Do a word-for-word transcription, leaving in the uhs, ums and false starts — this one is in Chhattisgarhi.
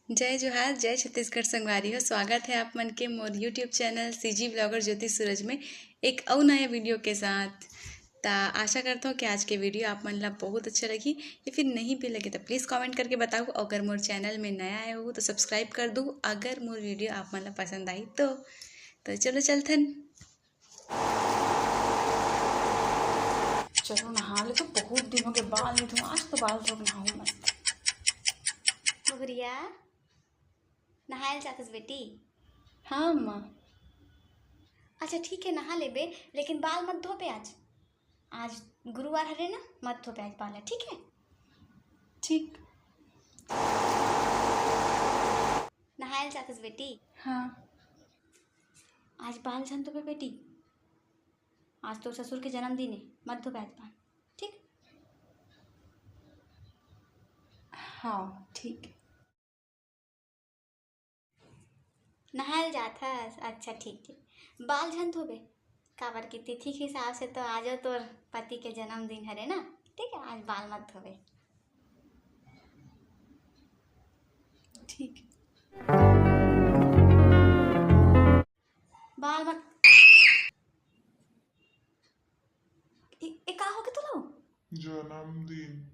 जय जोहार, जय छत्तीसगढ़ संगवारी हो। स्वागत है आप मन के मोर YouTube चैनल सीजी ब्लॉगर ज्योति सूरज में एक अउ नया वीडियो के साथ। ता आशा करता हूँ कि आज के वीडियो आप मन ला बहुत अच्छा लगी, या फिर नहीं भी लगे तो प्लीज कमेंट करके बताओ। अगर मोर चैनल में नया आए हो तो सब्सक्राइब कर दो, अगर मोर वीडियो आप मन ला पसंद आई तो। तो चलो चलथन। चलो नहा ले, तो बहुत दिन हो गए बाल नहीं धोए, आज तो बाल धो के नहाऊं मस्त। मुगरिया, नहाए ल चाहतस बेटी? हाँ माँ। अच्छा ठीक है, नहा लेबे, लेकिन बाल मत धोबे आज। आज गुरुवार हरे ना, मत धोबे आज बाल, ठीक है? ठीक। नहाए ल चाहतस बेटी? हाँ। आज बाल झन धोबे बेटी, आज तोर ससुर के जन्मदिन है, मत धोबे आज बाल, ठीक? हाँ ठीक। नहाए ल जात हस? अच्छा ठीक ठीक, बाल झन धोबे, काबर कि तिथि के हिसाब से तो आजो तोर पति के जन्मदिन हरे ना, ठीक है, आज बाल मत धोबे। ठीक। बाल मत, ए, ए का हो गे तोला? जन्मदिन।